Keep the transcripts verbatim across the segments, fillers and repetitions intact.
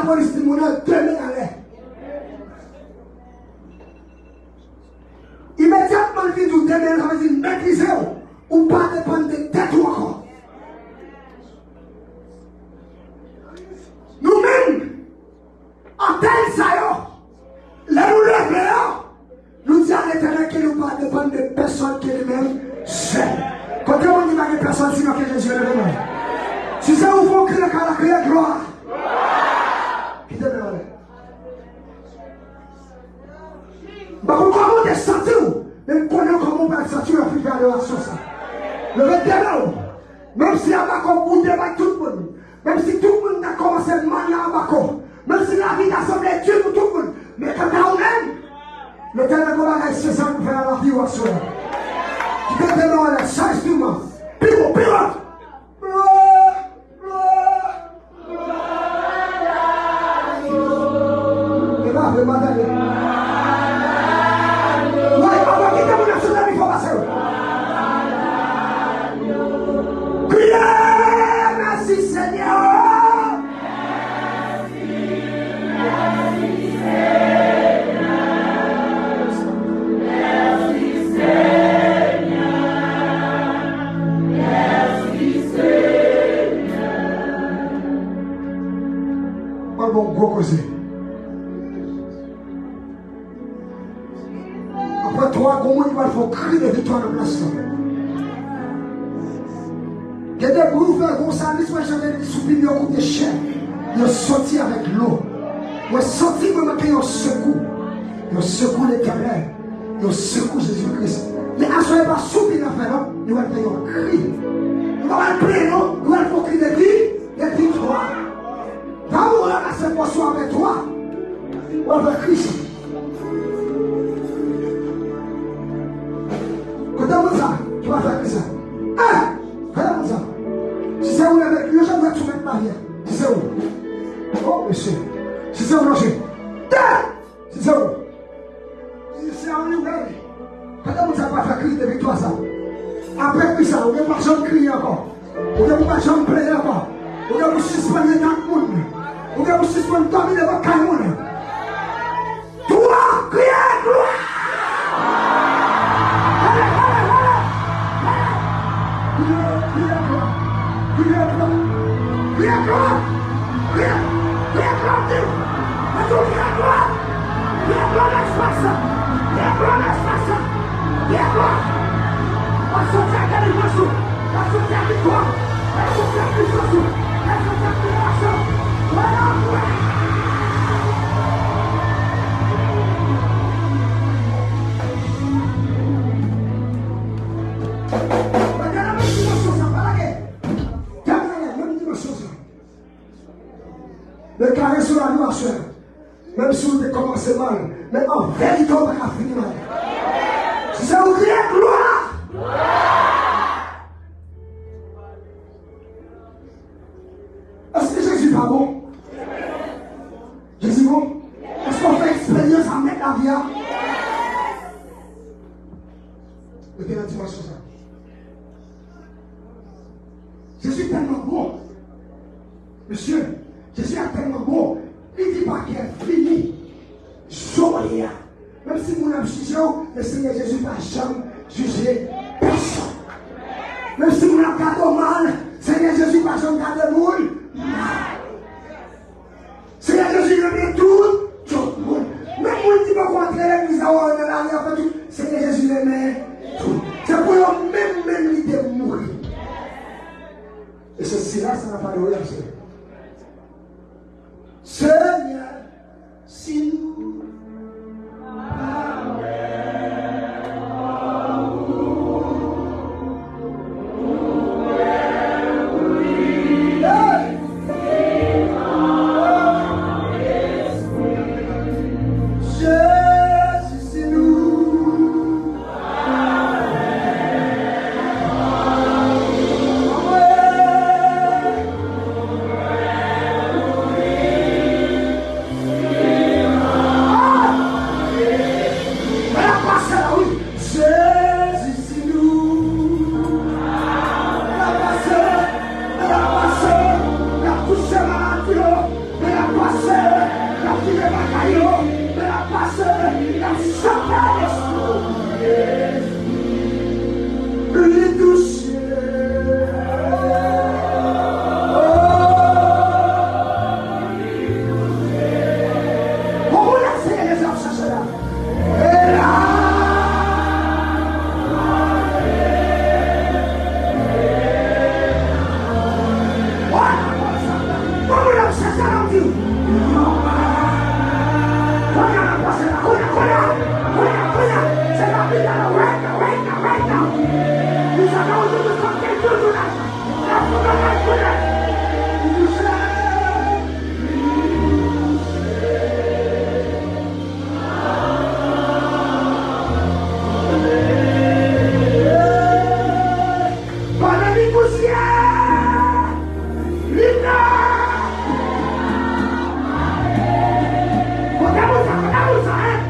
Polis di moun nan demen anlè. Imedyatman l vin di w demen, sa vle di metrize w. Ou pa depann de tèt ou ankò. Nou menm, antèn sa yo, lè nou leve yo, nou di a Letènèl ke nou pa depann de pèsòn ke li menm sèl. Kote moun ki pa gen pèsòn sinon ke Jezi, leve men w. Si se ou fè yon kri lakay la, kriye glwa. Kite men w anlè. M pa konn kòman w te santi w, men m konnen kòman w pral santi w lè w fin fè adorasyon sa. Leve de men w. Menm si Abakòk boude bay tout moun, menm si tout moun ta kòmanse manye Abakòk, menm si lavi ta sanble di pou tout moun, men kanta ou menm, Letènèl gen yon bagay espesyal pou fè nan lavi w aswè a. Kite de men w anlè, sa enstriman. Pi wo, pi wo. E pa vre, m pa tande. Wi, papa, kite moun nan chante pi fò pase w. Kriye, mèsi, Senyè. Mwen bon gwo koze. Apre twa, gon moun ki pral fè yon kri de viktwa nan plas la. Gen de bri ou fè konsa, li sou chante, li soupi, yo koute chè. Yo soti avèk lo. Mwen santi mwen manke yon sekou. Yon sekou Letènèl. Yon sekou Jezi Kris. Men aswè pa soupi n ap fè non, nou pral fè yon kri. Nou pa pral plenyen non, nou pral fè yon kri de vi, de viktwa. Pa ou ranmase pòs ou avèk twa. Ou ap fè kri sa. Kote moun sa ki pa fè kri sa? Eh! Kote moun sa? Si se ou leve, yo jan dwèt sou mèt la vyè. Si se ou. Oh, mesye. Si se ou, lonje. Tè! Si se ou. Si se ou, li leve. Kote moun sa ki pa fè kri de viktwa sa? Apre kri sa, ou gen pa janm kriye ankò. Ou gen pou pa janm plede ankò. Ou gen pou sispann rete ak moun. Ou gen pou sispann dòmi devan kay moun. Twa, kriye glwa! Leve, leve, leve, leve! Kriye, kriye glwa! Kriye glwa! Kriye glwa! Kriye, kriye glwa, di! Mwen di w kriye glwa! Kriye glwa nan espas la! Kriye glwa nan espas la! Kriye glwa! W ap soti ak delivrans ou! W ap soti ak viktwa! W ap soti ak pwisans ou! W ap soti ak liberasyon! Wè nan vre! Mwen te nan menm dimansyon sa, pa lage! Te nan menm dimansyon sa. Men kare sou lavi w aswè. Menm si w te kòmanse mal, men an verite w pa ka fini mal. Si se ou kriye glwa! Èske Jezi pa bon? Jezi bon? Èske w fè eksperyans a mèt lavi a? Mete nan dimansyon sa. Jezi tèlman bon. Mesye, Jezi a tèlman bon. Li di pa kè fini. Jodi a. Menm si moun ap jije w, men Senyè Jezi pa janm jije pèsonn. Menm si moun ap gade w mal, Senyè Jezi pa janm gade moun mal. Senyè Jezi renmen tout, tout moun. Menm moun ki poko antre legliz la, ou nan lari a fè tout, Senyè Jezi renmen tout. Se pou yo menm, menm li te mouri. E se sila sa n ap adore aswè. Senyè, si nou pa wè kò ou, nou wè ou wi. Hey! Pandan li pousyè, li nan. Kote moun sa, kote moun sa, en?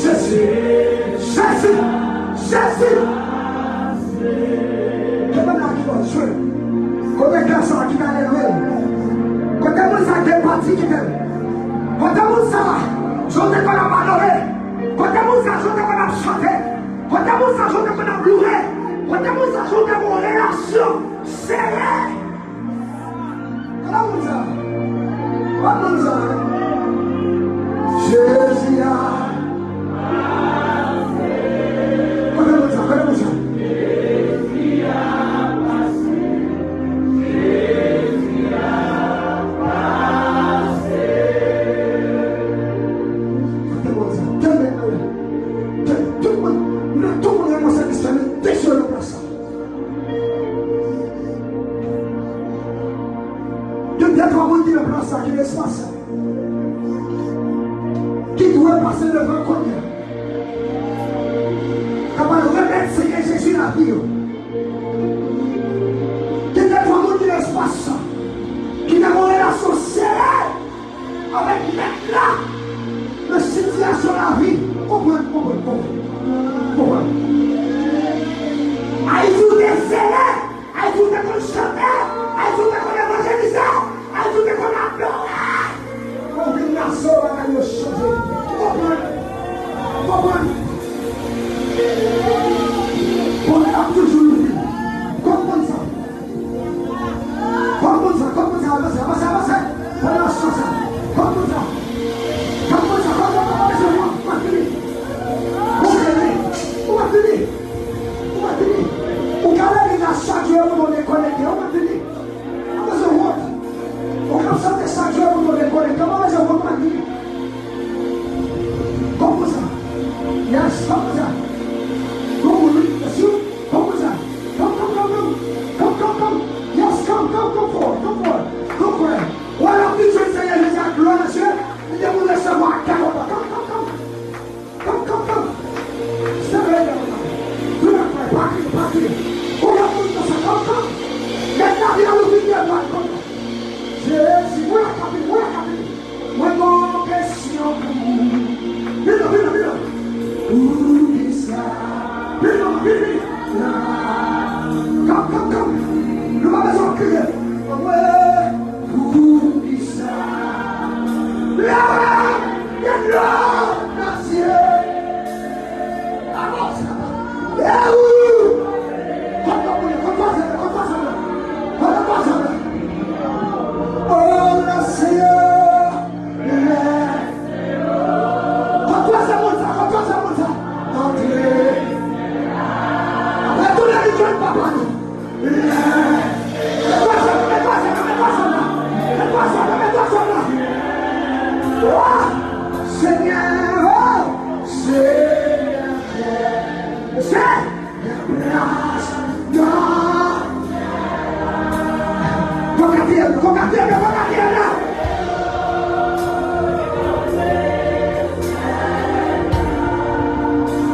Jezi! Jezi! Jezi! Ke Bondye ki konn jwe. Kote kè sa ki ta leve l? Kote moun sa ki te pati kite l? Kote moun sa, jan w te konn ap adore? Kote moun sa, jan w te konn ap chante? Kote moun sa, jan w te konn ap louwe? Kote moun sa, jan w te gen yon relasyon sere? Kote moun sa? Kote moun sa? Jezi a. Kote moun sa? Kote moun sa? Kote moun sa? Kenbe nou. Kenbe tout moun. Nou tout moun renmen sèvis la, nou dechire nan plas sa. Gen de twa moun ki nan plas sa, ki nan espas sa, ki dwe pase devan kounye a. K ap al remèt Seyè Jezi lavi yo. Gen de twa moun ki nan espas sa, ki gen yon relasyon sere avèk Mèt la, nan sitiyasyon lavi, konprann, konprann, konprann, konprann. Ayiti ou te sere, Ayiti ou te konn chante, Ayiti ou te konn evanjelize, Ayiti ou te konn adore. Ou vin nan so bagay yo chanje. Konprann, konprann. Bondye ap toujou louvri. Konprann sa. Konprann sa, konprann sa, avanse, avanse, avanse. Pran nan sans sa. Konprann sa. Konprann sa, konprann sa, konprann sa, ou pa fini. Ou fini. Ou pa fini. Ou pa fini. Ou ka legliz la chak jou, yo mande w dekonekte, ou pa fini. Avanse, wont. Ou ka chante chak jou, yo mande w dekonekte, ou pa fini. Konprann sa. Yes, konprann sa. Konprann, wi, yes, you. Konprann sa. Come, come, come. Nou pa bezwen kriye. Anmwe, poukisa? Lè, lè, lè, Bondye. Avanse. E ou? Kot nou pou ye? Kot vwazin la? Kot vwazin la? Kot vwazin la? Oh, le Seigneur. Kot vwazin moun sa? Kot vwazin moun sa? Antre. Apre tounen vin jwenn papa nou. Met vwazin nan, met vwazin nan, met vwazin nan. Met vwazin nan, met vwazin nan. Oh, Senyè, oh, Senyè. Mesye, pran katriyèm nan, pran katriyèm nan, pran katriyèm nan.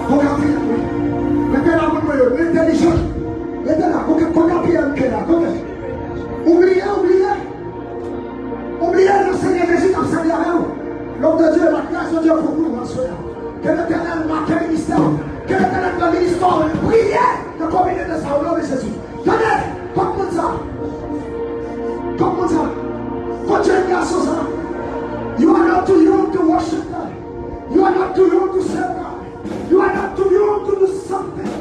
Pran katriyèm, wi. Rete la, moun mwen yo, nou entèlijan. Rete la, pran ka-, pran katriyèm ke la, kote? Ou bliye, ou bliye. Ou bliye, le Seigneur Jésus k ap sèvi avè w. L'homme de Dieu, la grâce de Dieu pour vous, aswè a. Ke Letènèl make ministè w. Ke Letènèl fè ministè w. Priye nan konbinezon sa, o non de Jezi. Tande, kot moun sa? Kot moun sa? Kot jèn gason sa? You are not too young to worship God. You are not too young to serve God. You are not too young to do something.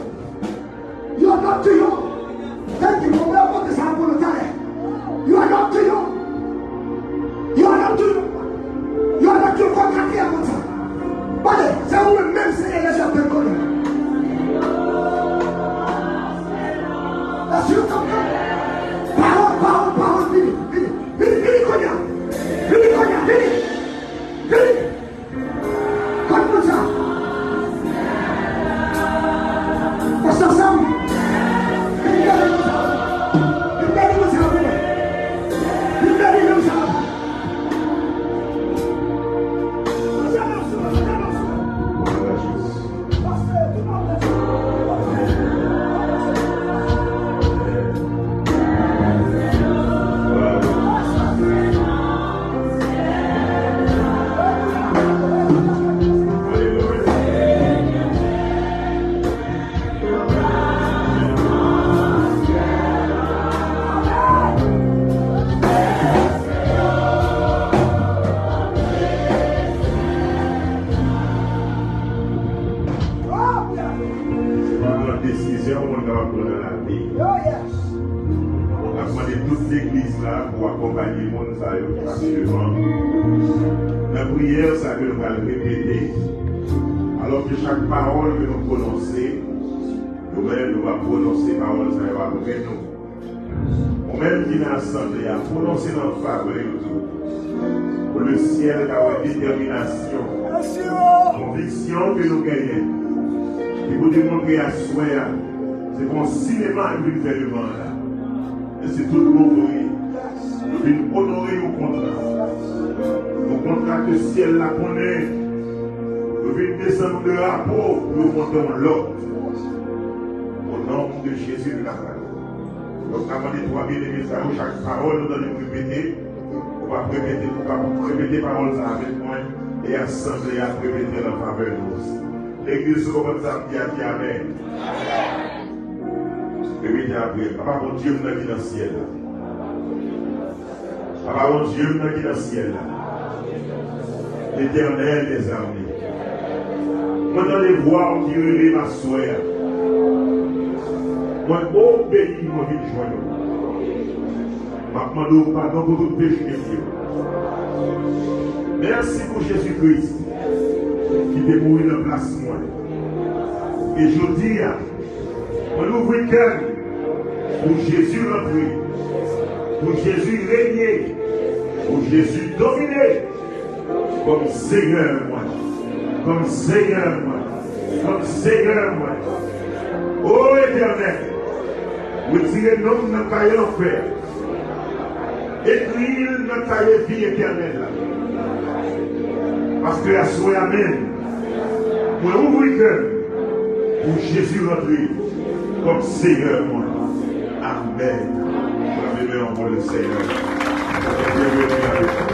You are not too young. Thank you. Mwen mwen pote sa pou nou talè. You are not too young. You are not too young. You are not too young. Kontakte a moun sa. Pale, se ou menm, menm se Eliezer ap tann konnen. That's you, come, come. Pawòl, pawòl, pawòl, vini, vini, vini, vini kounye a. Vini kounye a, vini. Vini. Kot moun sa? Pastè Sam. Vin beni moun sa. Vin beni moun sa pou mwen. Vin beni moun sa. Se pi gran desizyon yon moun kapab pran nan lavi. Mwen ap mande tout legliz la pou akonpaye moun sa yo ki ap swiv an nan priyè sa ke nou pral repete. Alò ke chak pawòl ke nou pwononse, nou menm nou va pwononse pawòl sa yo apre nou. Ou menm ki nan asanble a, pwononse nan favè yo tou. Pou lesyèl ka wè detèminasyon, konviksyon ke nou genyen, ki pou demontre aswè a, se pa yon sinema nou vin fè devan an la. Men se tout bon vre. Nou vin onore yon kontra. Yon kontra ke syèl la konnen. Nou vin desann yon drapo pou yo monte yon lòt. O non de Jezi de Nazarèt. Donk, n ap mande twa byeneme sa yo, chak pawòl nou tande m repete, ou p ap repete, ou p ap repete pawòl sa avèk mwen, e asanble a ap repete l an favè nou osi. Legliz, si w konprann sa m di a, di amèn. Repete apre m. Papa Bondye m nan ki nan syèl la. Papa Bondye m nan ki nan syèl la. Letènèl dèzame. Mwen tande vwa w ki rele m aswè a. Mwen obeyi, mwen vin jwenn ou. M ap mande w padon pou tout peche m yo. Mèsi pou Jezi Kris ki te mouri nan plas mwen. E jodi a, mwen louvri kè m pou Jezi rantre, pou Jezi renye, pou Jezi domine kòm Senyè mwen, kòm Senyè mwen, kòm Senyè mwen. O Etènèl, retire non m nan kay lanfè. Ekri l nan kaye vi etènèl la. Paske aswè a menm, mwen ouvri kè m pou Jezi rantre kòm Seyè mwen. Amèn. Klame men an pou Leseyè. Byenveni avèk nou.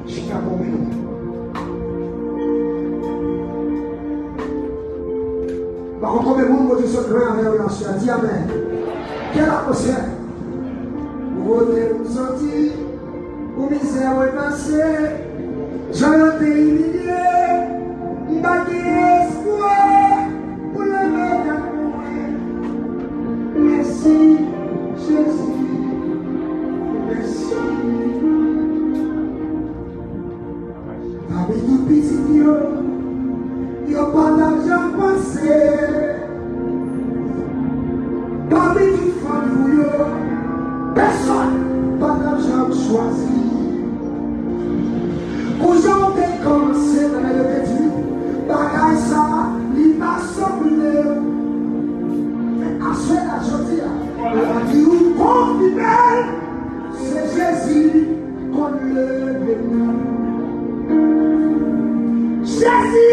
Chita pou mwen. Konbyen moun Bondye sot lwen avè w jodi a? Di amèn. Quelle atmosphère! Kote m soti, pou mizè mwen pase, jan yo te imilye m, m pa gen espwa pou leve tèt mwen. Mèsi, Jezi. Mèsi. Pami tout pitit yo, yo pa t ap janm panse. Pami tout fanmi w yo, pèsonn pa t ap janm chwazi. Pou jan w te kòmanse, nan lè yo te di, bagay sa, li pa sanble w. Men aswè a, jodi a, la di ou konfime l. Se Jezi konn leve m. Jezi,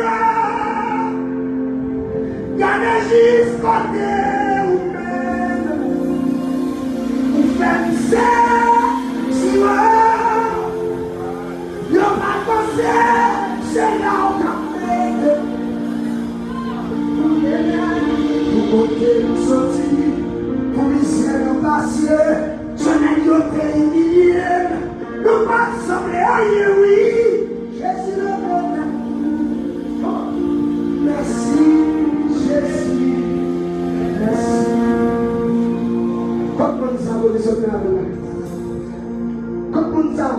oh, gade jis kote ou mennen m. Ou fè m sezi, oh. Yo pa panse se la w t ap mete m. Pou kote m soti, pou mizè m pase, jan nèg yo te imilye m, nou pa t sanble anyen, wi. Jezi leve tèt mwen. Oh, mèsi, Jezi, mèsi. Kot moun sa yo te sot nan lavi mwen? Kot moun sa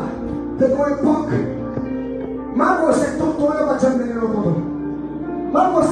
te gon epòk